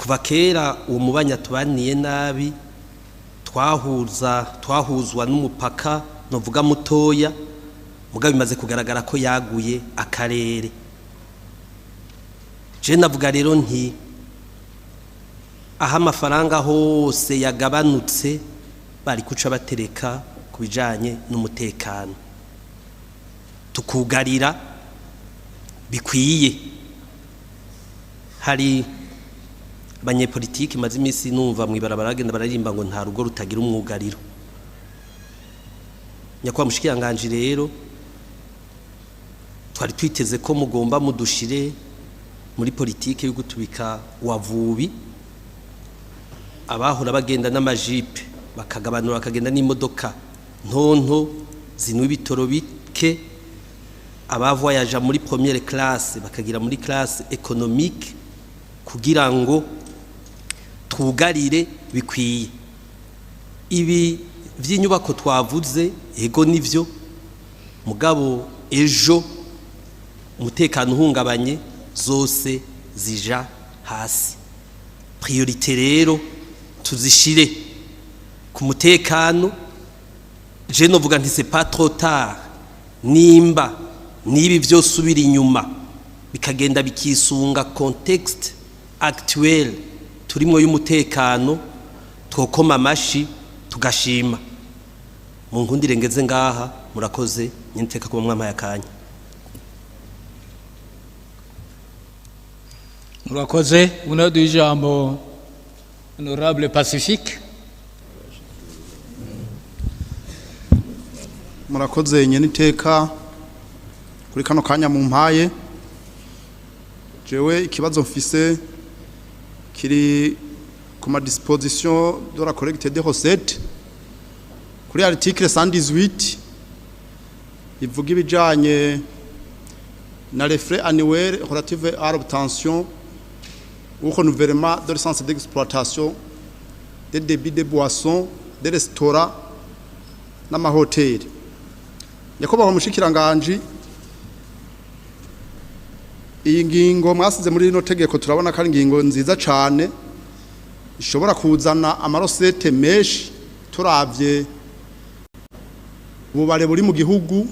Kuva kera uwo mubanya tubaniye nabi, twahuzwa n'umupaka novuga mutoya, mugabo bimaze kugaragara ko yaguye akarere. Je navuga rero nti aho amafaranga hose yagabanutse bari kuca batereka ku bijanye n'umutekano, tukugarira bikwiye. Hari abanyepolitiki maze iminsi numva mw'ibarabara bagenda bararirimba ngo nta rugo rutagira umwugariro. Nyakubahwa mushikiranganji, rero twari twiteze ko mugomba mudushire muri politike yo gutubika wavubi, abahora bagenda n'amajipe bakagabanura bakagenda n'imodoka ntonto zinywa ibitoro bike, abavoyaja muri première classe bakagira muri classe économique, kugira ngo twugarire bikwiye. Ibi vy'inyubako twavuze, ego nivyo, mugabo ejo umutekano uhungabanye zose zija hasi. Priorité rero tuzishire ku mutekano. Je novuga nti c'est pas trop tard, nimba nibi vyose ubira inyuma bikagenda bikisunga contexte actuel turimo y'umutekano, twokoma amashi tugashima. Mu nkundire ngeze ngaha, murakoze nyenteka kuba mwampaye akanya. Murakoze. Unaduha ijambo honorable Pacifique. Murakoze nyene iteka kuri kano kanya mumpaye. Jewe ikibazo mfise kiri ku ma disposition de la collecte des recettes, kuri article 118 ivuga ibijanye na les frais annuels relatifs à l'obtention ou renouvellement de licence d'exploitation des débits de boissons, des restaurants n'amahoteli. Nyakubahwa mushikiranganji, iyi ngingo mwasize muri rino tegeko turabona ko ari ingingo nziza cane, ishobora kuzana ama recettes menshi. Turavye ububare buri mu gihugu,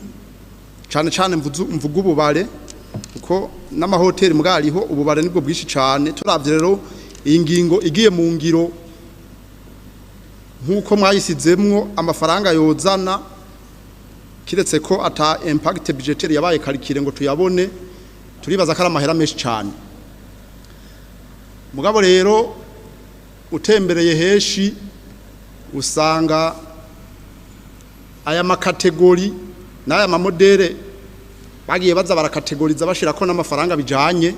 cane cane mvuga ububare kuko n'amahoteli mbwariho, ububare nibwo bwinshi cane. Turavye rero iyi ngingo igiye mu ngiro nk'uko mwayisizemwo, amafaranga yozana, kiretse ko ata impact budgétaire yabaye calculé ngo tuyabone, turibaza ko ari amahera menshi cane. Mugabo rero utembereye heshi usanga aya ma catégories n'aya ma modèles bagiye baza barakategoriza bashirako n'amafaranga bijanye,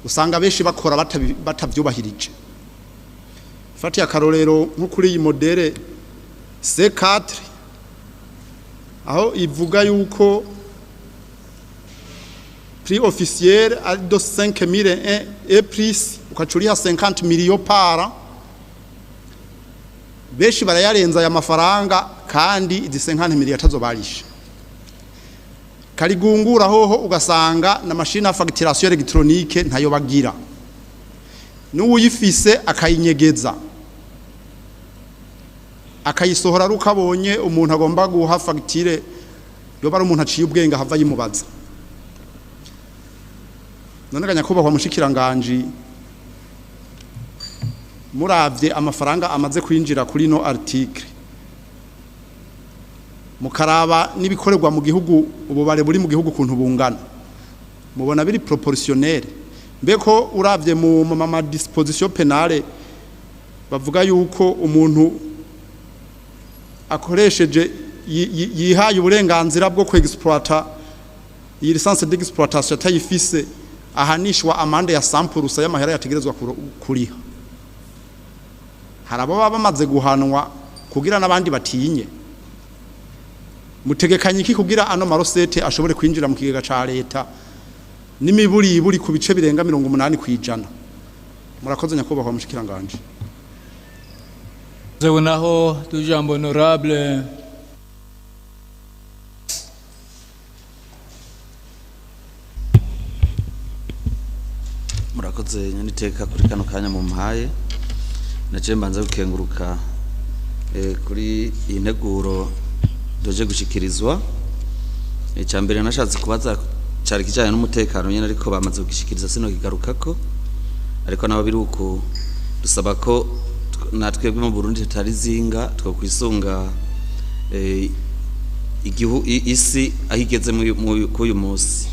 usanga benshi bakora batavyubahirije. Fatiye akarorero nko kuri iyi modèle C4, aho ivuga yuko prix officiel ari de 5001 et plus, ukaca uriha 50 millions par an. Benshi barayarenza aya mafaranga, kandi izi 50 millions atazo barisha. Karigungura hoho ugasanga na machine à facturation électronique ntayo bagira, n'uwuyifise akayinyegeza, akayisohora ari uko abonye umuntu agomba guha fagitire, yoba ari umuntu aciye ubwenge ahava yimubaza. None ga nyakubahwa mushikiranganji, muravye amafaranga amaze kwinjira kuri no article, mukaraba n'ibikorerwa mu gihugu, ububare buri mu gihugu kuntu bungana, mubona biri proportionnel? Mbeko uravye mu ma disposition pénale bavuga yuko umuntu akoresheje yihaye uburenganzira bwo kwexploiter iyi licence d'exploitation atayifise ahanishwa amande ya 100% y'amahera yategerezwa kuriha, hari abo baba bamaze guhanwa kugira n'abandi batinye. Mutegekanye iki kugira ano ma recettes ashobore kwinjira mu kigega ca leta n'imiburi iburi ku bice birenga 80%? Murakoze nyakubahwa mushikiranganje. Zewe naho tujambo honorable. Murakoze. Murakoze nyaniteka kuri kano kanya mu mpaye. Naje mbanza gukenguruka kuri iyi nteguro doje gushikirizwa. Icya mbere nashatse kubaza cari kijanye n'umutekano nyene, ariko bamaze kugishikiriza sino kigarukako, ariko nabo biri uko dusaba ko natwebwe mu Burundi tutari zinga twokwisunga igihu isi aho igeze k'uyu munsi.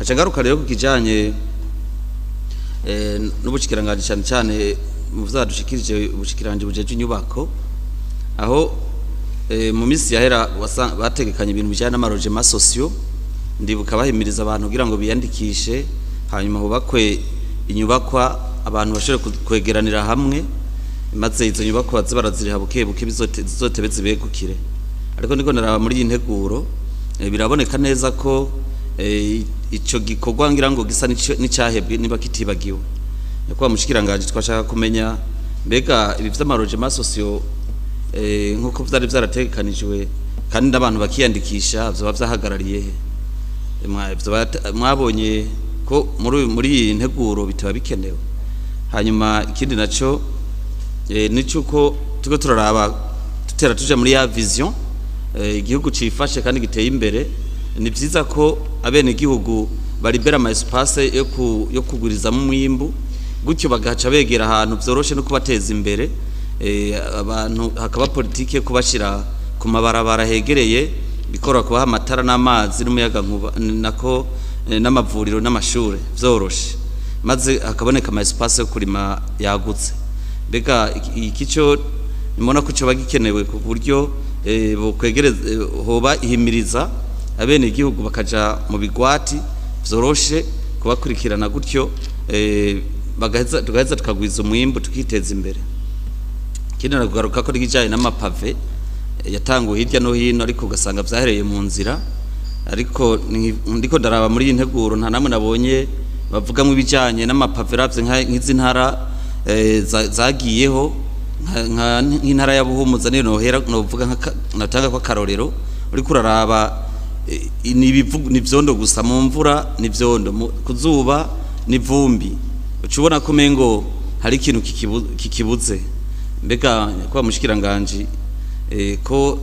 Aca ngaruka rero ku kijanye n'ubushikiranganje, cyane cyane mu vyadushikirije ubushikiranganje bujeje inyubako, aho mu minsi yahera bategekanye ibintu bijyanye n'ama logements sociaux. Ndibuka bahimiriza abantu kugira ngo biyandikishe, hanyuma hubakwe inyubakwa abantu bashobore kwegeranira hamwe, maze izo nyubakwa baze baraziriha buke buke, zizotebe zibegukire. Ariko ndiko ndaraba muri iyi nteguro, biraboneka neza ko ico gikorwa ngira ngo gisa n'icyahebwe niba kitibagiwe. Nyakubahwa mushikiranganje, twashaka kumenya mbega ibi vy'ama logements sociaux, nkuko vyari vyarategekanijwe kandi n'abantu bakiyandikisha, vyoba vyahagarariye he? Mwabonye ko muri iyi nteguro bitaba bikenewe. Hanyuma ikindi naco ni cyuko turiko turaraba tutera tuja muri ya vision, igihugu cifashe kandi giteye imbere. Ni vyiza ko abene igihugu baribera ama espace yo kugurizamo umwimbu, gutyo bagaca begera ahantu vyoroshe no kubateza imbere. Abantu hakaba politike yo kubashira ku mabarabara hegereye, bikora kubaha amatara n'amazi n'umuyaga nkuba nako n'amavuriro n'amashure vyoroshe, maze hakaboneka ama espace yo kurima yagutse. Mbega iki cyo nimona ko coba gikenewe ku buryo bokwegereza, hoba ihimiriza abene igihugu bakaja mu bigwati vyoroshe kubakurikirana, gutyo bagaheza tugaheza tukagwiza umwimbu, tukiteza imbere. Ikindi nakugaruka ko n'ikijanye n'ama pavés yatanguwe hirya no hino, ariko ugasanga vyahereye mu nzira. Ariko ndiko ndaraba muri iyi nteguro, nta namwe nabonye bavugamwo ibijanye n'ama pavés. Ravye nk'izi ntara zagiyeho, nk'intara ya Buhumuza, niyo nohera novuga natanga ko akarorero. Uriko uraraba ni ibivu, ni vyondo gusa mu mvura, ni vyondo ku zuba, ni vumbi. Uca ubona ko umengo hari ikintu kikibuze. Mbega nyakubahwa mushikiranganji, ko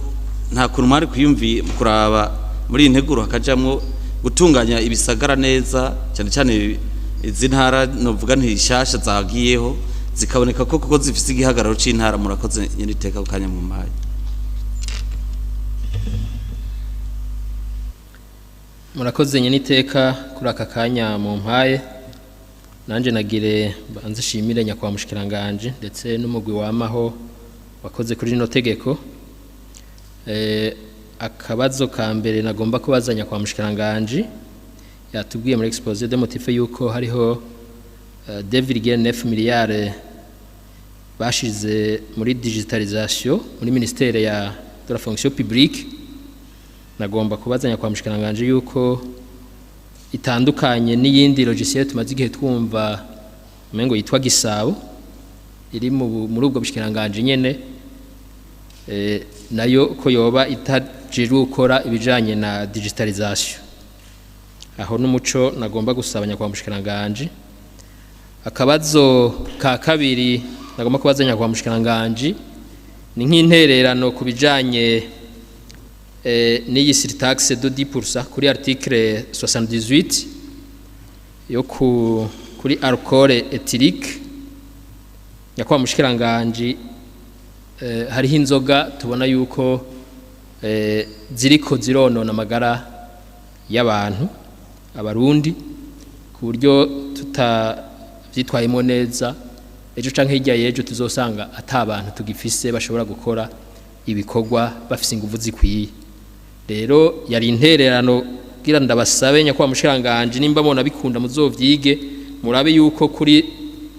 nta kuntu mwari kwiyumvi kuraba muri iyi nteguro hakajamwo gutunganya ibisagara neza, cyane cyane izi ntara novuga ntishasha zagiyeho, zikaboneka ko kuko zifise igihagararo c'intara? Murakoze nyene iteka ku kanya mu mpaye. Murakoze nyine iteka kuri aka kanya mu mpaye. Nanjye nagire banze shimire nyakubahwa mushikiranganje ndetse n'umugwi wamaho wakoze kuri rino tegeko. Akabazo ka mbere nagomba kubaza nyakubahwa mushikiranganje, yatubwiye muri exposé de motif yuko hariho 2,9 miliyari bashize muri digitalisation muri ministère ya de la fonction publique. Nagomba kubaza nyakubahwa mushikiranganje yuko itandukanye n'iyindi logiciel tumaze igihe twumva umengo yitwa Gisabo, iri muri ubwo bushikiranganje nyene, nayo ko yoba itajejwe gukora ibijanye na digitalisation. Aho n'umuco nagomba gusaba nyakubahwa mushikiranganje. Akabazo ka kabiri nagomba kubaza nyakubahwa mushikiranganje ni nk'intererano ku bijanye n'iyi surtaxe de 10% kuri article 78 yo kuri alcool éthylique. Nyakubahwa mushikiranganje, hariho inzoga tubona yuko ziriko zironona amagara y'abantu abarundi, ku buryo tutavyitwayemo neza ejo canke hirya y'ejo tuzosanga ata abantu tugifise bashobora gukora ibikorwa bafise inguvu zikwiye. Rero yari intererano kugira ndabasabe nyakubahwa mushikiranganje, nimba mubona bikunda muzovyige, murabe yuko kuri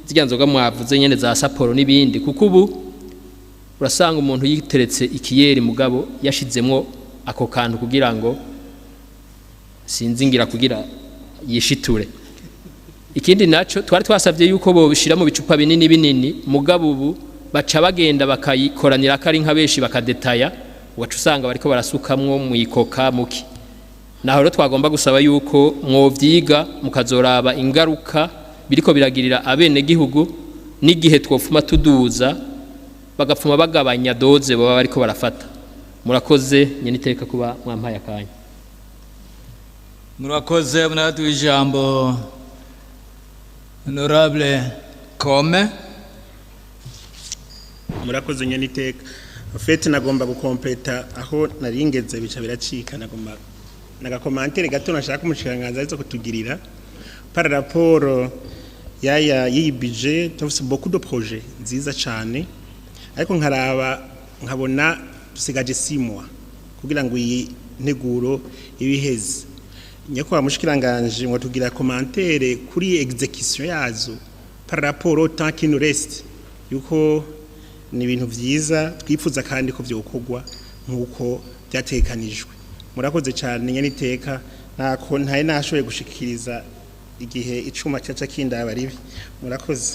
zirya nzoga mwavuze nyene za Sapporo n'ibindi, kuko ubu urasanga umuntu yiteretse ikiyeri mugabo yashizemwo ako kantu kugira ngo sinzingira kugira yishiture. Ikindi naco twari twasavye yuko bobishira mu bicupa binini binini, mugabo ubu baca bagenda bakayikoranira ko ari nka benshi bakadetaya, ugaca usanga bariko barasukamwo mu ikoka muki. Naho rero twagomba gusaba yuko mwovyiga mukazoraba ingaruka. biriko biragirira abene gihugu n'igihe twofuma tuduza bagapfuma bagabanya doze baba bariko barafata. Murakoze nyene iteka kuba mwampaye akanya. Murakoze. Muraduha ijambo honorable Kome. Murakoze nyene iteka. En fait nagomba gukompleta aho naringeze bica biracika, nagomba nagakomantere gato nashaka umushikiranganji arizo kutugirira par rapport yaya y'iyi budget. Tufise beaucoup de projets nziza cane, ariko nkaraba nkabona dusigaje 6 mois kugira ngo iyi nteguro ibiheze. Nyakubahwa mushikiranganje, ngo tugira commentaire kuri exécution yazo par rapport au temps qui nous reste, yuko ni ibintu vyiza twifuza kandi ko vyokorwa nkuko byatekanijwe. Murakoze cyane nyene iteka, ntako ntaye nashoboye gushikiriza igihe icuma cyaca kindaba ribi. Murakoze.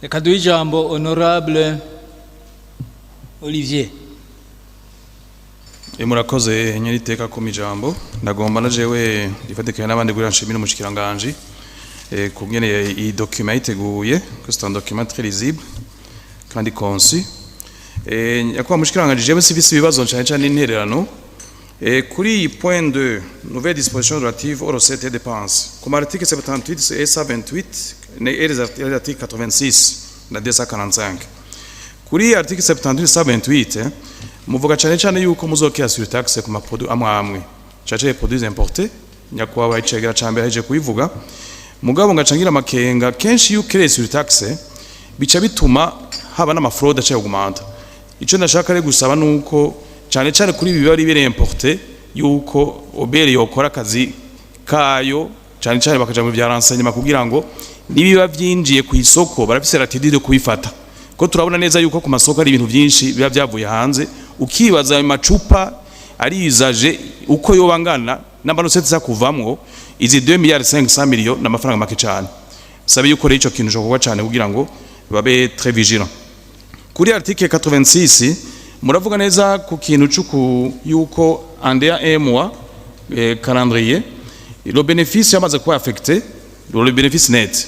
Reka duhe ijambo honorable Olivier. Murakoze nyene iteka ku mijambo. Ndagomba na jewe rifatikanye n'abandi kugira nshimire umushikiranganje kungene iyi document iteguye, que c'est un document très lisible kandi concis. Nyakubahwa mushikiranganje, jewe sifise ibibazo, cyane cyane intererano. Kuri iyi point 2, nouvelle disposition relative aux recettes et dépenses, comme article 78 et 128 et les articles 86 na 245. Kuri article 78 128, muvuga cyane cyane yuko muzokira surtaxe ku ma produits amwe amwe, cyane cyane produits importés. Nyakubahwa icegera ca mbere ahejeje kubivuga, mugabo ngacangira amakenga. Kenshi iyo ukereye surtaxe bica bituma haba n'ama fraude aciye augmenta. Ico ndashaka rero gusaba nuko cyane cyane kuri ibi biba biri importé, yuko OBR yokora akazi kayo, cyane cyane bakaja mu bya renseignement, kugira ngo nibiba byinjiye ku isoko barafise latitude yo kubifata, ko turabona neza yuko ku masoko ari ibintu byinshi biba byavuye hanze, ukibaza ayo macupa arizaje uko yoba angana n'amanota za kuvamwo izi 2 milliards 500 millions n'amafaranga make cyane. Sabe yuko rero ico kintu cyo cyane kugira ngo babe très vigilant. Kuri article 86 muravuga neza ku kintu cy'uku yuko en un mois calendrier le bénéfice yamaze kuba affecté, le bénéfice net.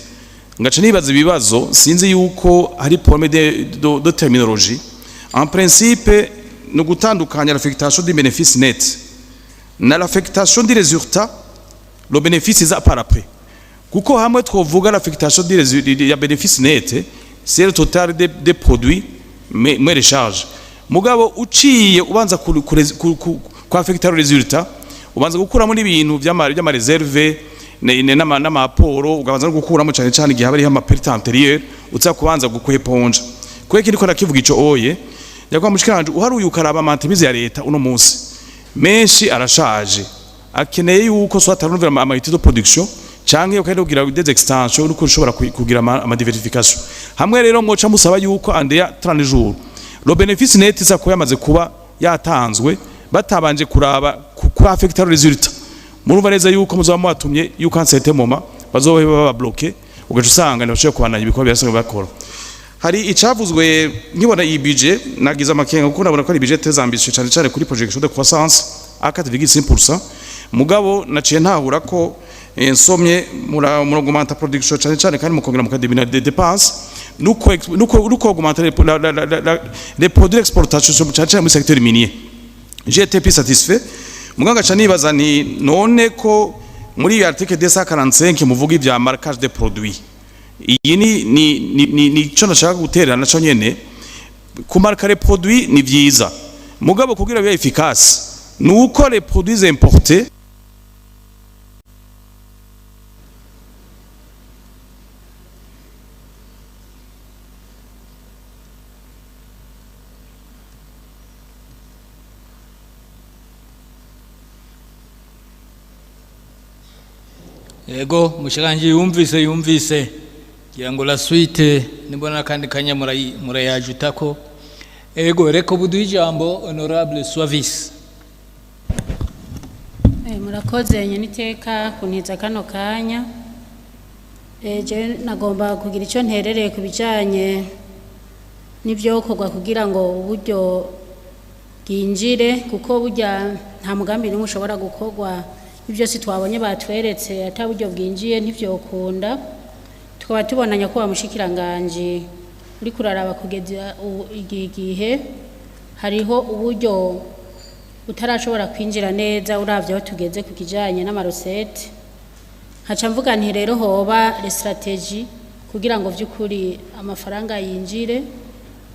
Ngaca nibaza ibibazo, sinzi yuko hari problème de terminologie. En principe no gutandukanya l'affectation du bénéfice net na l'affectation du résultat, le bénéfice iza par après, kuko hamwe twovuga l'affectation du résultat ya bénéfice net, c'est le total des produits mais les charges. Mugabo uciye ubanza ku affecter le résultat, ubanza gukuramo n'ibintu by'ama réserve n'amaporo, ugabanza no gukuramo cyane cyane igihe haba hariho ama pertes antérieures uza kubanza gukweponja. Kubera ko ndiko nakivuga ico oye, nyakubahwa mushikiranganje, uharuye ukaraba ama entreprises ya leta uno munsi menshi arashaje, akeneye yuko soit arenouveler ama unité de production canke ukagenda kugira des extensions, nuko ushobora kugira ama diversification. Hamwe rero mwoca musaba yuko en délai 30 jours le bénéfice net isa ko yamaze kuba yatanzwe, batabanje kuraba ku affecter le résultat, murumva neza yuko muzaba mwatumye yuko en certain moment bazoba baba bloqué, ugaca usanga ntibashoboye kubandanya ibikorwa birasanzwe bakora. Hari icavuzwe, nkibona iyi budget nagize amakenga, kuko nabona ko ari budget très ambitieux, cyane cyane kuri projection de croissance à 4,5%. Mugabo naciye ntahura ko nsomye muraugmenta production cyane cyane, kandi mukongera mukadimina des dépenses, nuko augmenter les produits d'exportation, cyane cyane muri secteur minier. J'ai été plus satisfait. Muganga ca nibaza nti none ko muri iyo article 245 muvuga ibya marquage des produits, iyi ni ico nashaka guterera naco nyene. Kumarka les produits ni vyiza, mugabo kugira bibe efficace nuko les produits importés Yego mushikanje, yumvise ngira ngo la suite nimbona kandi kanya murayajutako. Ego, reka ubu ijambo honorable Suavis. Murakoze nyene iteka kuntiza kano kanya. Je nagomba kugira icyo nterereye ku bijanye n'ivyokorwa kugira ngo uburyo bwinjire, kuko burya nta mugambi n'umwe ushobora gukorwa Ibyo twabonye batweretse ata buryo bwinjiye ntivyokunda. Tukaba tubona, nyakubahwa mushikiranganje, uri kuraraba kugeza igihe hariho uburyo utarashobora kwinjira neza, uravye aho tugeze ku kijanye n'ama recettes. Nkaca mvuga nti rero hoba les stratégies kugira ngo vy'ukuri amafaranga yinjire.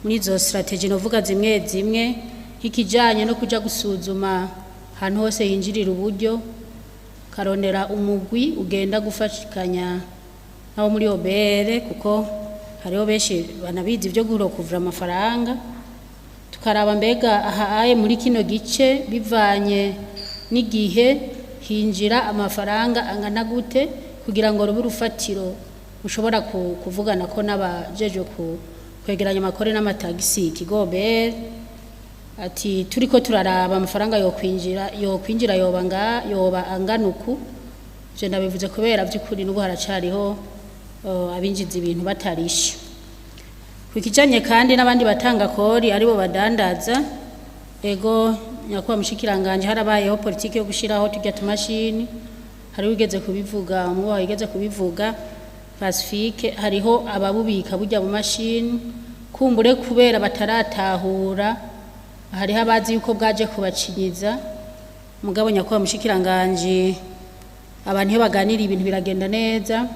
Muri izo stratégies novuga zimwe zimwe, nk'ikijanye no kuja gusuzuma ahantu hose hinjirira uburyo, karondera umugwi ugenda gufashikanya nabo muri OBR, kuko hariho benshi banabizi ibyo kuvura amafaranga. Tukaraba mbega aha aye muri kino gice, bivanye n'igihe, hinjira amafaranga angana gute, kugira ngo rube urufatiro ushobora kuvugana ko n'abajejwe kwegeranya amakore n'amatagisi, ikigo OBR, ati turiko turaraba amafaranga yokwinjira yoba nga yoba angana uku. Ivyo ndabivuze kubera by'ukuri n'ubu haracariho abinjiza ibintu batarishe. Ku kijanye kandi n'abandi batanga kori, aribo badandaza, ego nyakubahwa mushikiranganje, harabayeho politiki yo gushiraho turya tumashini. Hari wigeze kubivuga, umwe wigeze kubivuga, Pacifique, hariho ababubika burya mu mashini, kumbure kubera bataratahura. Hariho abazi yuko bwaje kubacinyiza. Mugabo nyakubahwa mushikiranganje, abantu iyo baganira ibintu biragenda neza.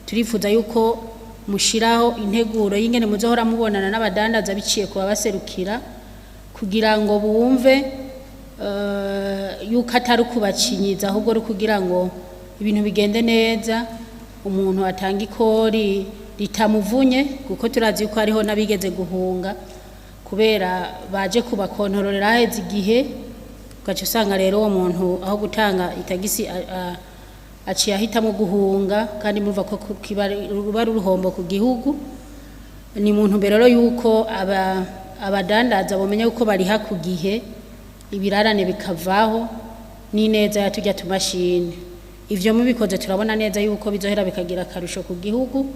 Turifuza yuko mushiraho integuro y'ingene muzohora mubonana n'abadandaza biciye kuba baserukira, kugira ngo bumve yuko atari ukubacinyiza, ahubwo ari kugira ngo ibintu bigende neza, umuntu atanga ikori ritamuvunye, kuko turazi yuko hariho n'abigeze guhunga kubera baje kubakontororera haheze igihe. Ugaca usanga rero uwo muntu aho gutanga itagisi aciye ahitamo guhunga, kandi murumva ko ruba ari uruhombo ku gihugu. Ni mu ntumbero rero yuko abadandaza bomenya yuko bariha ku gihe, ibirarane bikavaho, n'ineza ya turya tumashini. Ivyo mubikoze, turabona neza yuko bizohera bikagira akarusho ku gihugu.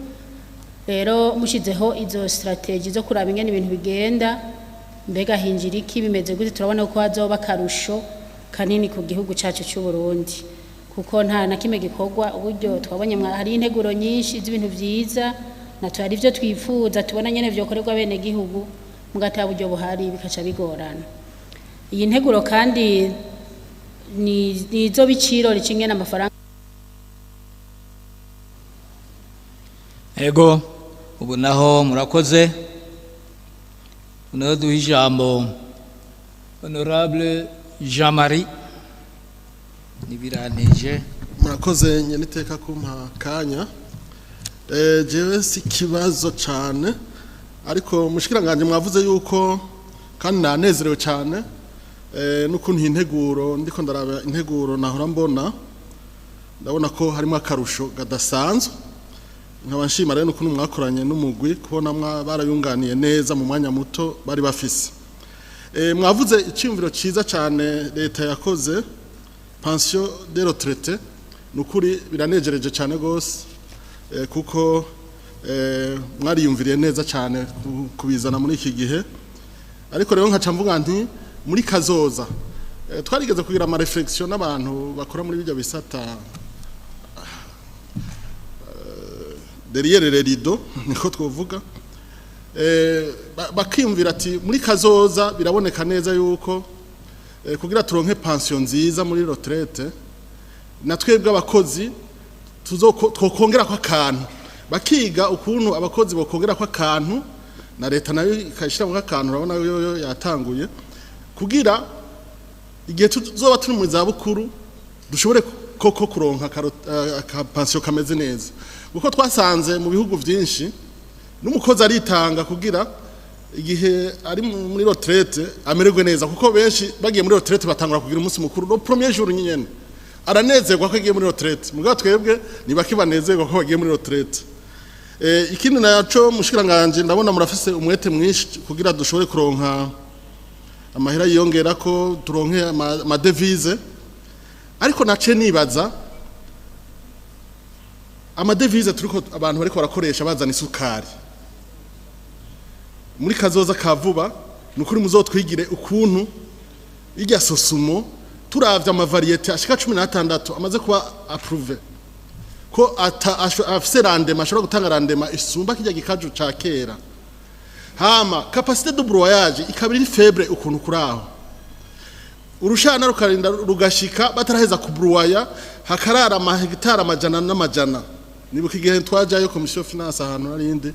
Rero mushizeho izo stratégies zo kuraba ingene ibintu bigenda, mbega hinjira iki, bimeze gute, turabona ko hazoba akarusho kanini ku gihugu cacu cy'u Burundi, kuko nta na kimwe gikorwa uburyo twabonye. Hari integuro nyinshi z'ibintu vyiza natwe hari ivyo twifuza, tubona nyene vyokorerwa bene gihugu, mugata buryo buhari bikaca bigorana. Iyi nteguro kandi ni izo biciro ricinge n'amafaranga. Ego, ubu naho murakoze. Naho duha ijambo honorable Jean-Marie Nibirantije. Murakoze nyeniteka kumpa kanya. Jewe si kibazo cyane, ariko mushikiranganje, mwavuze yuko, kandi nanezerewe cyane n'ukuntu integuro, ndiko ndaraba integuro nahora mbona, ndabona ko harimo akarusho kadasanzwe. Nkaba nshima rero n'ukuntu mwakoranye n'umugwi, kubona barayunganiye neza mu mwanya muto bari bafise. Mwavuze icyumviro cyiza cyane leta yakoze, pension de retraite. Nukuri biranejereje cyane gose, kuko mwariyumviriye neza cyane kubizana muri iki gihe. Ariko rero nkaca mvuga nti muri kazoza, twarigeze kugira ama réflexions n'abantu bakora muri bijya bisata derrière les rideaux, niko twovuga, bakiyumvira ati muri kazoza biraboneka neza yuko kugira turonke pension nziza muri retraite, na twebwe abakozi twokongera ko akantu. Bakiga ukuntu abakozi bokongera ko akantu, na leta nayo ikayishira mu akantu. Urabona yo yatanguye, kugira igihe tuzoba turi mu zabukuru dushobore koko kuronka aka pension kameze neza, kuko twasanze mu bihugu byinshi n'umukozi aritanga kugira igihe ari muri retraite amererwe neza, kuko benshi bagiye muri retraite batangura kugira umunsi mukuru le premier jour nyene, aranezerwa ko agiye muri retraite. Mugabo twebwe nibaki banezerwa ko bagiye muri retraite? Ikindi naco, mushikiranganje, ndabona murafise umwete mwinshi kugira dushobore kuronka amahera yiyongera, ko turonke ama devises. Ariko nace nibaza, ama devises turiko, abantu bariko barakoresha bazana isukari, muri kazoza ka vuba nukuri muzotwigire ukuntu irya SOSUMO. Turavye ama variétés ashika 16 amaze kuba approuvé ko afise rendement, ashobora gutanga rendement isumba kijya gikaju ca kera, hama capacité de broyage ikaba iri faible ukuntu kuraho, urushana rukarinda rugashika bataraheza kubruwaya, hakarara amahegitari amajana n'amajana. Nibuka igihe twajayo commission finance, ahantu narindi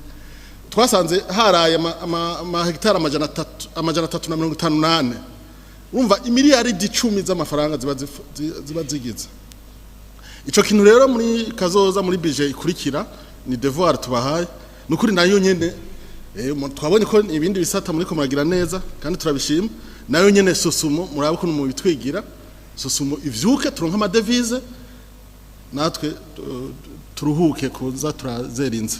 twasanze haraye amahegitari 354. Urumva imiliyaridi 10 z'amafaranga ziba zigize ico kintu. Rero muri kazoza, muri budget ikurikira, ni devoir tubahaye nukuri nayo nyene. Twabonye ko ibindi bisata muri ko muragira neza kandi turabishima. Nayo nyene SOSUMO, murabe ukuntu mubitwigira, SOSUMO ivyuke, turonke ama devises, natwe turuhuke kuza turazerinza.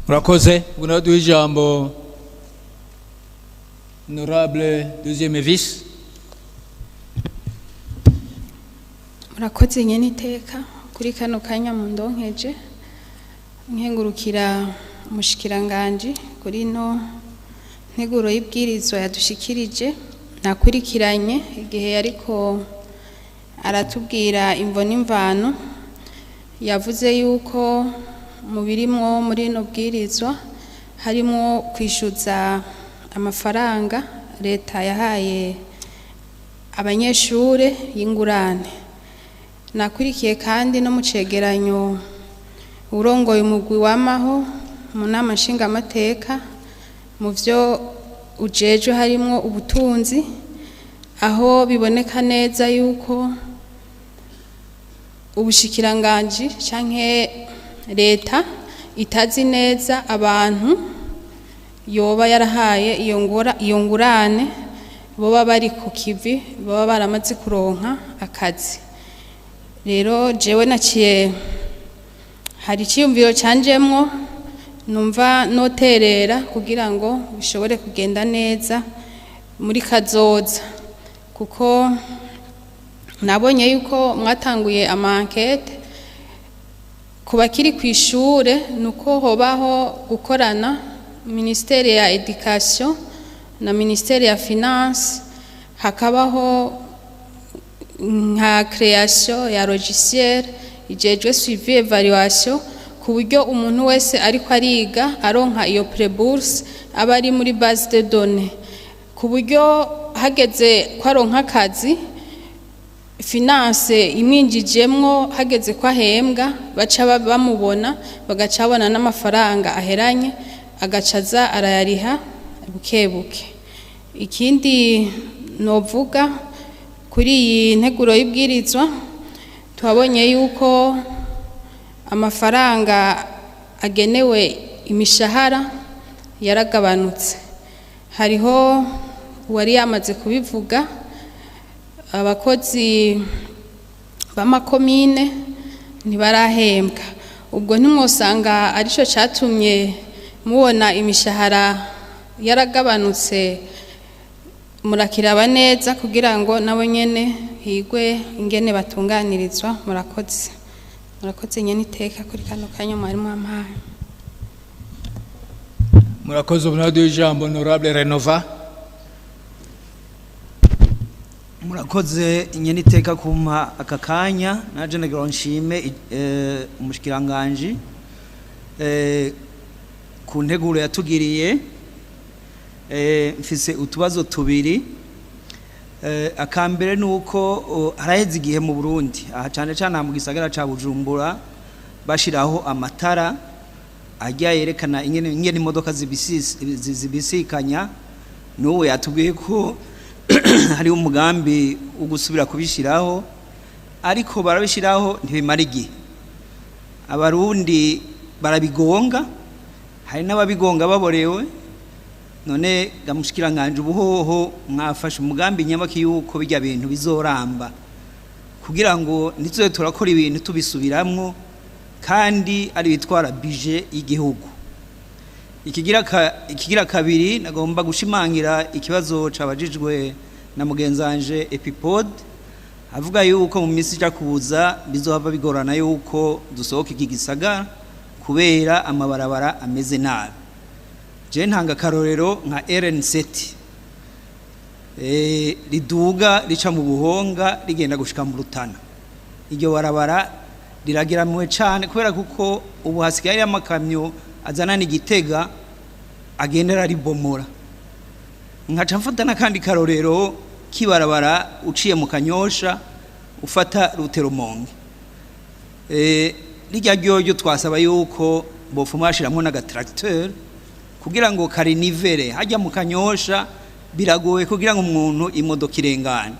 Murakoze. Ubu nawe duha ijambo honorable deuxième vice. Murakoze nyene iteka kuri kano kanya mu ndonkeje. Nkengurukira umushikiranganji kuri no nteguro y'ibwirizwa yadushikirije. Nakurikiranye igihe yariko aratubwira imvo n'imvano. Yavuze yuko mu birimwo muri ino bwirizwa harimwo kwishyuza amafaranga leta yahaye abanyeshure y'ingurane. Nakurikiye kandi no mu cegeranyo urongoye umugwi wamaho mu nama nshingamateka, mu vyo ujejwe harimwo ubutunzi, aho biboneka neza yuko ubushikiranganji canke leta itazi neza abantu yoba yarahaye iyo ngurane, boba bari ku kivi, baba baramaze kuronka akazi. Rero jewe naciye hari icyiyumviro cyanjemwo numva noterera kugira ngo bishobore kugenda neza muri kazoza, kuko nabonye yuko mwatanguye ama enquêtes ku bakiri ku ishure. Nuko hobaho gukorana ministère ya éducation na ministère ya finance, hakabaho nka création ya logiciel ijejwe suivi évaluation, ku buryo umuntu wese ariko ariga aronka iyo prêt-bourse aba ari muri base de données, ku buryo hageze ko aronka akazi, finance imwinjijemwo, hageze ko ahembwa baca bamubona, bagaca babona n'amafaranga aheranye, agaca aza arayariha buke buke. Ikindi novuga kuri iyi nteguro y'ibwirizwa, twabonye yuko amafaranga agenewe imishahara yaragabanutse. Hariho uwari yamaze kubivuga, abakozi b'amakomine ntibarahembwa. Ubwo ntimwosanga aricyo cyatumye mubona imishahara yaragabanutse? Murakiraba neza kugira ngo nabo nyene higwe ingene batunganirizwa. Murakoze, murakoze nyene iteka kuri kano kanya mwari mwampaye. Murakoze. Ubu nawe duha ijambo honorable Renova. Murakoze nyene iteka kumpa aka kanya. Naje nagira ngo nshime umushikiranganji ku nteguro yatugiriye. Mfise utubazo tubiri. Akambere ni uko haraheze igihe mu Burundi, aha cyane cyane aha mu gisagara ca Bujumbura, bashiraho amatara ajya yerekana ingene imodoka zibisikanya. N'ubu yatubwiye ko hariho umugambi wo gusubira kubishyiraho, ariko barabishyiraho ntibimara igihe, Abarundi barabigonga, hari n'ababigonga baborewe. None gamushikiranganje, ubuhoho mwafashe umugambi nyabaki yuko bijya bintu bizoramba, kugira ngo ntituze turakora ibintu tubisubiramwo kandi ari bitwara budget y'igihugu? Ikigira kabiri, nagomba gushimangira ikibazo cabajijwe na mugenzanje Epipod, avuga yuko mu minsi ija kuza bizohava bigorana yuko dusohoka iki gisagara. Kubera amabarabara ameze nabi. Je ntanga karorero nka RN7 riduga rica mu Buhonga rigenda gushika mu Rutana. Iryo barabara rirageramiwe cyane kubera kuko ubu hasigaye amakamyo azana n'igitega agendera ribomora. Nkaca mfata n'akandi karorero kibarabara uciye mu Kanyosha ufata Ruterumonge. Rijya ryoryo twasaba yuko bofuma bashiramwo n'agatracteur kugira ngo karinivere hajya mu Kanyosha, biragoye kugira ngo umuntu imodoka irengane.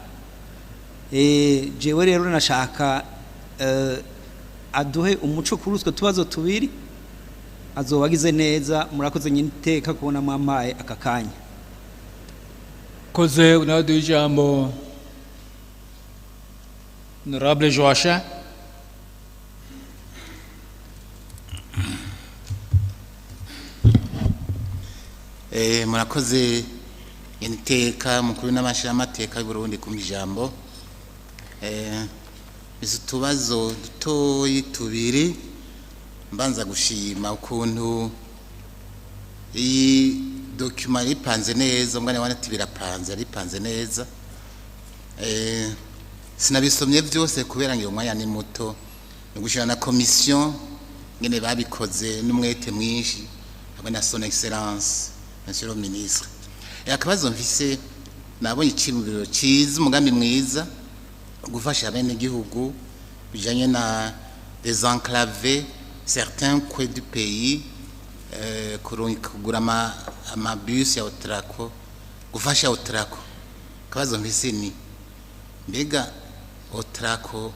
Jewe rero nashaka aduhe umuco kuri utwo tubazo tubiri, azoba agize neza. Murakoze nyine iteka kubona mwampaye aka kanya. Koze nawe duha ijambo honorable Joachim. Murakoze iteka mukuru n'amashyiramateka y'u Burundi ku ijambo. Izi tubazo dutoyi tubiri. Mbanza gushima ukuntu iyi document ripanze neza, umwana wana ati birapanze, ripanze neza. Sinabisomye byose kubera ngo umwanya ni muto, no gushira na commission ngene babikoze n'umwete mwinshi hamwe na son excellence monsieur le ministre. Akabazo mfise, nabonye iciyumviro cyiza, umugambi mwiza gufasha bene gihugu bijanye na désenclaver certains coins du pays, kugura ama bus ya Otraco, gufasha Otraco. Akabazo mfise ni mbega Otraco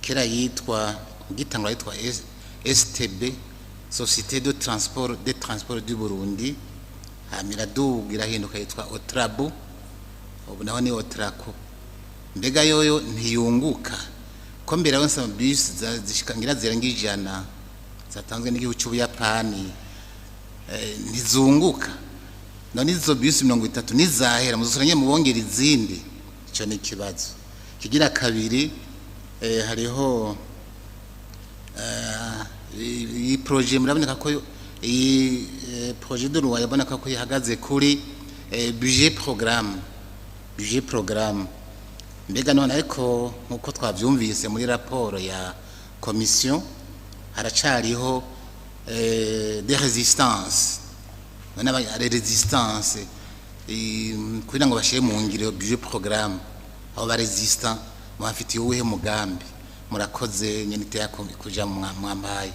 kera yitwa, gitangwa yitwa STB, Société de Transport de Transport du Burundi, hama iraduga irahinduka yitwa Otrabu, ubu naho ni Otraco. Mbega yoyo ntiyunguka? Ko mbere aho nsaba bus zishika ngira zirenga 100 zatanzwe n'igihugu cy'Ubuyapani, ntizunguka? None izo bus 30 nizahera muzosoranye mubongera izindi? Ico ni ikibazo kigira kabiri. Hariho iyi projet, muraboneka ko iyi projet de loi yaboneka ko ihagaze kuri budget programme, budget programme. Mbega none, ariko nkuko twavyumvise muri raporo ya commission, haracariho des résistances. None aba résistance kugira ngo bashire mu ngiro budget programme, abo ba résistants mubafitiye uwuhe mugambi? Murakoze nyene iteka kuja mwambaye.